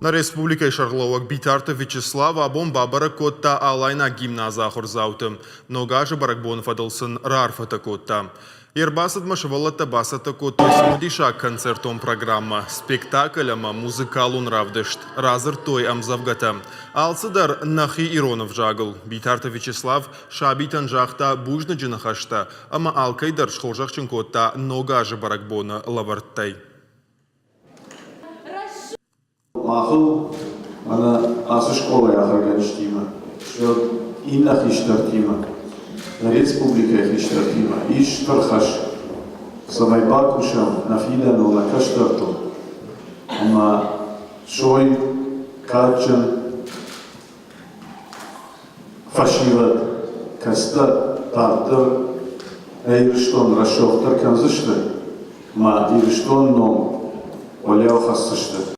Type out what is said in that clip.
Нӕ республикӕйы сӕргълӕууӕг Битарты Вячеслав абон бабӕрӕг кодта Алайнаг гимназы ахуырдзауты. Ног азы бӕрӕгбоны фӕдыл сын раарфӕтӕ кодта. Йе рбацыдмӕ сывӕллӕттӕ бацӕттӕ кодтой цымыдисаг концертон программӕ, спектакль ӕмӕ музыкалон равдыст, радзырдтой ӕмдзӕвгӕтӕ. Алцыдӕр нӕхи ирон ӕвзагыл. Битарты Вячеслав сабитӕн загъта бузныджы ныхӕстӕ ӕмӕ алкӕй дӕр схорзӕхджын кодта Ног азы бӕрӕгбоны лӕвӕрттӕй. Махыл мӕнӕ ацы скъолайы ахуыргӕнджытимӕ, стӕй иннӕ хистӕртимӕ, нӕ республикӕйы хистӕртимӕ ис стыр хӕс, цӕмӕй бакусӕм нӕ фидӕныл, нӕ кӕстӕртыл ӕмӕ суой кадджын фӕсивӕд, кӕцытӕ дарддӕр нӕ Ирыстон рӕсугъддӕр кӕндзысты ӕмӕ Ирыстоны ном уӕлиау хӕсдзысты.